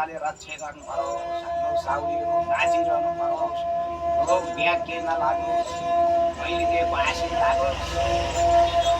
सेवाले रक्षा गर्नु परोस्, हाम्रो साउलीहरू नाचिरहनु परोस्, रोग ब्याग के नलागोस्, कहिले के बासी लागोस्।